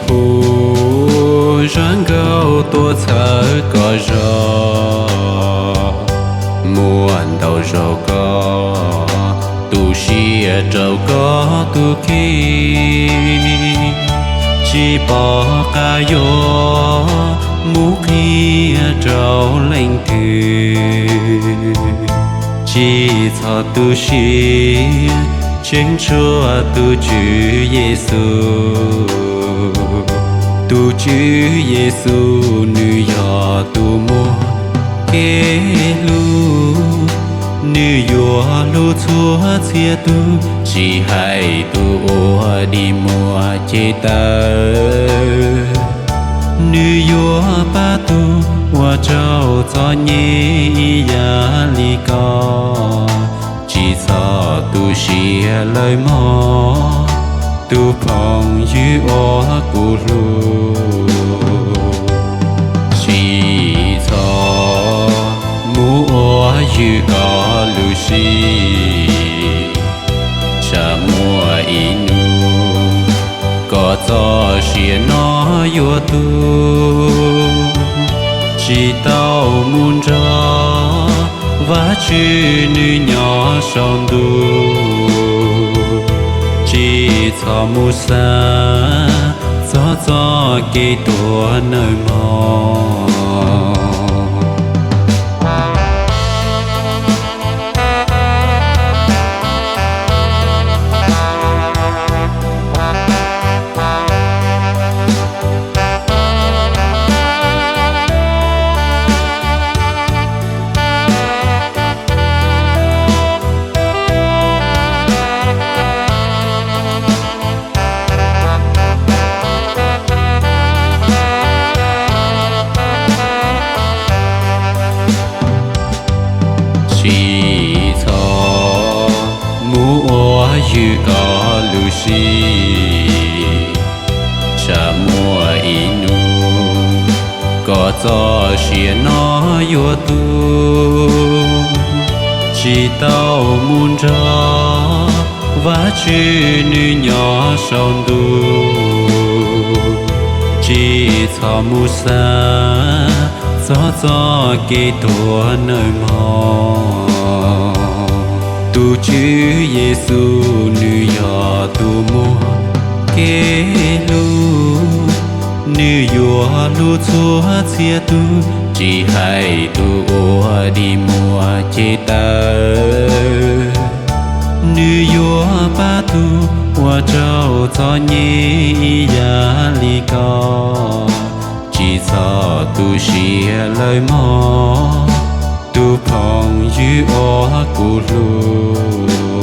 Hu zaj nkauj tuaj txhawb koj zog, muaj ntau zaug koj tu siab rau koj tus kheej, tsis pom qab yuav mus qhia rau leej twg. Tsis txhob tu siab, tseem tshuav tus Tswv Yexus. Tus Tswv Yexus nws yog tus muaj kev hlub, nws yuav hlub txhua txhia tus, tsis hais tus uas dig muag ceg taw. Nws yuav pab tus uas raug txom nyem ib yam li koj. Tsis txhob tu siab lawm mog, tus phooj ywg uas kuv hlub. Tsis txhob mus ua yws koj lub siab, tsam muaj ib hnub koj txoj sia no yuav tu, tsis tau mus nrog Vajtswv nws nyob saum ntuj. Tsis txhob mus xav txog txoj kev tuag nawb mog. Tsis txhob mus ua yws koj lub siab, tsam muaj ib hnub koj txoj sia no yuav tu, tsis tau mus nrog Vajtswv nws nyob saum ntuj. Tsis txhob mus xav txog txoj kev tuag nawb mog. Tus Tswv Yexus nws yog tus muaj kev hlub, nws yuav hlub txhua txhia tus, tsis hais tus uas dig muag ceg taw. Nws yuav pab tus uas raug txom nyem ib yam li koj. Tsis txhob tu siab lawm mog, tus phooj ywg uas kuv hlub.